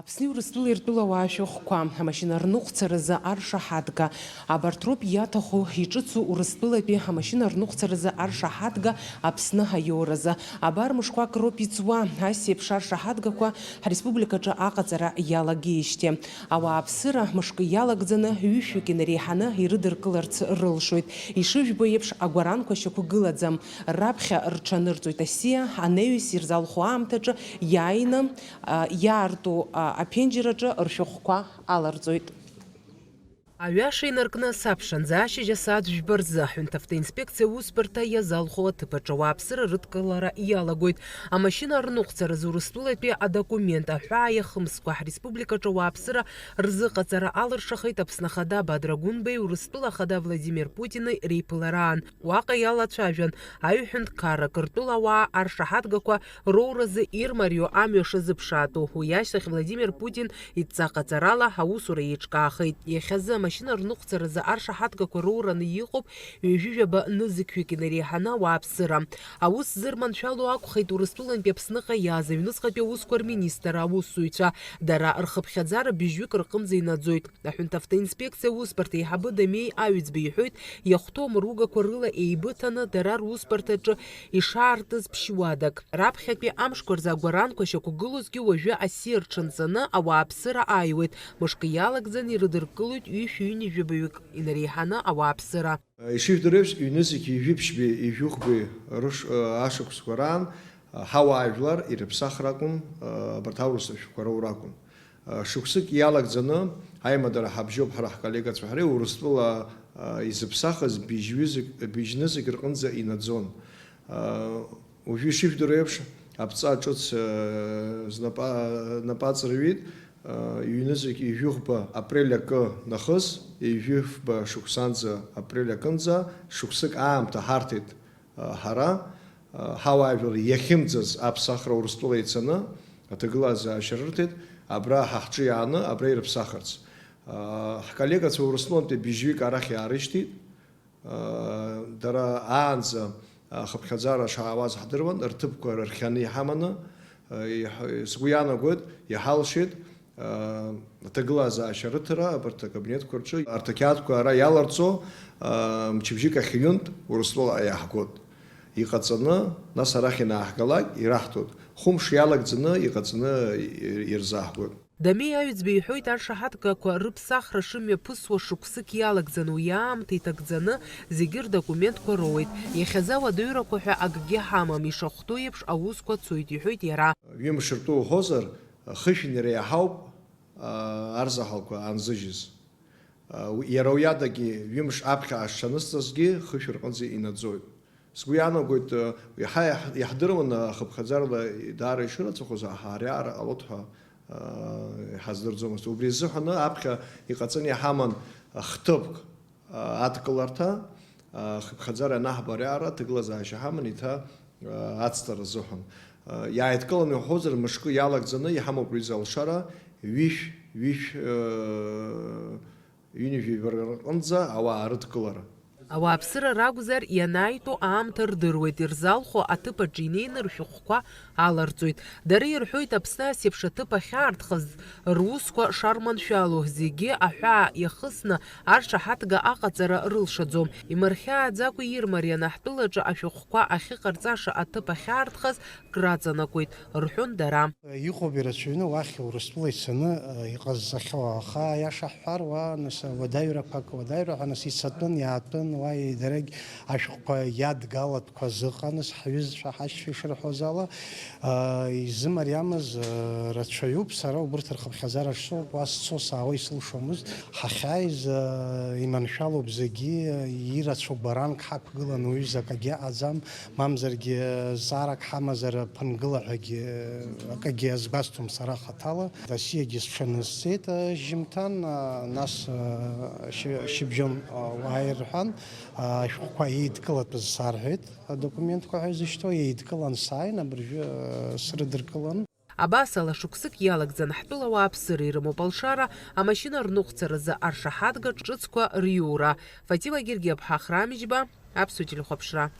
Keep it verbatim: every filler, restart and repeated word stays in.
Аԥсни Урыстәылеи ртәылауаа шәыхқәа, амашьына рныҟәцаразы аршаҳаҭга. Абарҭ роуп иаҭаху, иҿыцу Урыстәылатәи амашьына рныҟәцаразы аршаҳаҭга Аԥсны аиоуразы. Абар мышқәак роуп иҵуа, ас еиԥш аршаҳаҭгақәа ҳреспубликаҿы аҟаҵара иалагеижьҭеи. Ауааԥсыра мышкы иалагӡаны ҩышәҩык инареиҳаны ирыдыркыларц рылшоит. Ишыжәбо еиԥш, агәаранқәа шьақәгылаӡам. Раԥхьа рҽанырҵоит асиа, анаҩс ирзалху аамҭаҿы иааины, а, иаарту, а, аԥенџьыр аҿы ршәҟәқәа аларҵоит. Аҩаша инаркны асабшанӡа ашьыжь асааҭ жәба рзы аҳәынҭавтоинспекциа аусбарҭа иазалху аҭыԥ аҿы ауааԥсыра рыдкылара иалагоит. Амашьына рныҟәцаразы Урыстәылатәи адокумент аҳәаа иахымскәа ҳреспубликаҿы ауааԥсыра рзыҟаҵара алыршахеит Аԥсны Ахада Бадра Гәынбеи, Урыстәыла Ахада Владимир Путини реиԥылараан. Уаҟа иалацәажәан аҩ-ҳәынҭқаррак ртәылауаа аршаҳаҭгақәа роуразы ирмариоу амҩа шазыԥшаатәу. Уи ашьҭахь Владимир Путин идҵа ҟаҵарала аусура еиҿкаахеит. Иахьазы амашьына рныҟәцаразы аршаҳаҭгақәа роураны иҟоуп ҩажәижәаба нызқьҩык инареиҳаны ауааԥсыра. Аус зырманшәало акәхеит Урыстәылантәи Аԥсныҟа иааз аҩныҵҟатәи аусқәа рминистр аусзуҩцәа. Дара рхыԥхьаӡара быжьҩык рҟынӡа инаӡоит. Аҳәынҭавтоинспекциа аусбарҭа еиҳабы Дамеи Аҩӡба иҳәоит, иахәҭоу амыругақәа рыла еибыҭаны дара русбарҭаҿы ишаартыз ԥшьуадак. Раԥхьатәи амшқәа рзы агәаранқәа шьақәгылозгьы уажәы асиа рҽанҵаны ауааԥсыра ааиуеит. Мышкы иалагӡаны ирыдыркылоит ҩышәи ҩынҩажәи жәабаҩык инареиҳаны ауааԥсыра. Ишыжәдыруеиԥш, ҩнызқь ҩажәи ԥшьбеи ҩажәи хәбеи рыш-, ашықәсқәа раан ҳауаажәлар ирыԥсахра акәын, абарҭ аурыс ашәҟәқәа роура акәын. Шықәсык иалагӡаны аимадара ҳабжьоуп ҳара ҳколлегацәа ҳареи Урыстәыла изыԥсахыз быжьҩызак, быжьнызқь рҟынӡа инаӡон. Уажәы ишыжәдыруа еиԥш, аԥҵа ҿыц знапа-, напаҵырҩит, ҩнызқь ҩажәи хәба апрель акы нахыс, ҩажәи фба шықәсанӡа апрель акынӡа шықәсык аамҭа ҳарҭеит. Ҳара, ҳауаажәлар иахьымӡаз аԥсахра Урыстәыла ицаны, аҭагылазаашьа рырҭеит, абра ҳа ҳҿы иааны, абра ирыԥсахырц. Ҳколлегацәа Урыстәылантәи быжьҩык арахь иаарышьҭит. Дара аанӡа ахыԥхьаӡара шаауаз ҳдыруан, рҭыԥқәа рхианы иҳаманы, иҳ-, сгәы иаанагоит, иҳалшеит, Аҭагылазаашьа рыҭара абарҭ акабинетқәа рҿы арҭ ақьаадқәа ара иаларҵо, мчыбжьык ахь ҩынтә Урыстәыла иааҳгоит. Иҟаҵаны, нас арахь инааҳгалак ираҳҭоит. Хәымш иалагӡаны иҟаҵаны ирзааҳгоит. Дамеи Аҩӡба иҳәоит, аршаҳаҭгақәа рыԥсахра шымҩаԥысуа шықәсык иалагӡаны, уи аамҭа иҭагӡаны зегьы рдокументқәа роуеит. Иахьазы ауадаҩрақәа ҳәа акгьы ҳамам, ишахәҭоу еиԥш аусқәа цоит, иҳәоит иара. Ҩымш ртәы уҳәозар, хышә инареиҳауп, арзаҳалқәа аанзыжьыз. Иара уиадагьы ҩымш аԥхьа ашҽанысҵазгьы хышә рҟынӡа инаӡоит. Сгәы иаанагоит, иаҳа иаҳ-, иаҳдыруан ахыԥхьаӡарала даара ишырацәахоз, аха ариаара ҟалоит ҳәа иҳаздырӡомызт. Убри азыҳәаны аԥхьа иҟаҵаны иҳаман хҭыԥк, адкыларҭа, хыԥхьаӡара ианаҳбо ариаара аҭагылазаашьа ҳаман еиҭа ацҵара азыҳәан. Иааидкыланы иуҳәозар, мышкы иалагӡаны иҳамоуп уи залшара, ҩышә, ҩышә, ҩынҩажәи жәаба рҟынӡа ауаа рыдкылара. Ауааԥсыра ракәзар, ианааитәу аамҭа рдыруеит, ирзалху аҭыԥ аҿы инеины ршәҟәқәа аларҵоит. Дара ирҳәоит, Аԥсны ас еиԥш аҭыԥ ахьаартхаз русқәа шарманшәало, зегьы аҳәаа иахысны аршаҳаҭга аҟаҵара рылшаӡом. Имырхьааӡакәа ирмарианы ҳтәылаҿы ашәҟәқәа ахьыҟарҵаша аҭыԥ ахьаартхаз краҵанакуеит, рҳәон дара. Иҟоуп ирацәаҩны уахь Урыстәыла ицаны, э, иҟазҵахьоу, аха аиаша ҳҳәар, уа, нас, ауадаҩрақәак, ауадаҩра ҳәа, нас, ицатәын, иаатәын, уа, еидарагь ашәҟәқәа иадгалатәқәаз ыҟан, нас, ҳҩызцәа, ҳашьцәа ишырҳәоз ала, э, изымариамыз, э, рацәаҩуп, сара убырҭ рхыԥхьаӡара шсоуп, уа сцо саауа исылшомызт. Ҳахьааиз, э, иманшәалоуп зегьы, э, ирацәоу гәаранк ҳақәгылан, уаҩыза акагьы ыҟаӡам. Мамзаргьы, зҵаарак ҳамазар, ԥынгыла ҳәагьы акагьы азгәасҭом сара хаҭала. Досиагьы сҽанысҵеит, а, жьымҭан, а, нас, а, шьы-, шьыбжьон, а, уааир рҳәан, а, ашәҟәқәа еидкылатәыз сарҳәеит, адокументқәа ҳәа изышьҭоу еидкылан сааин, абыржәы, а, срыдыркылан. Абасала, шықәсык иалагӡан ҳтәыла ауааԥсыра ирымоуп алшара, амашьына рныҟәцаразы аршаҳаҭга ҿыцқәа риура. Фатима Гергиаԥҳа, Ахрамыжьба, Аԥсуа телехәаԥшра.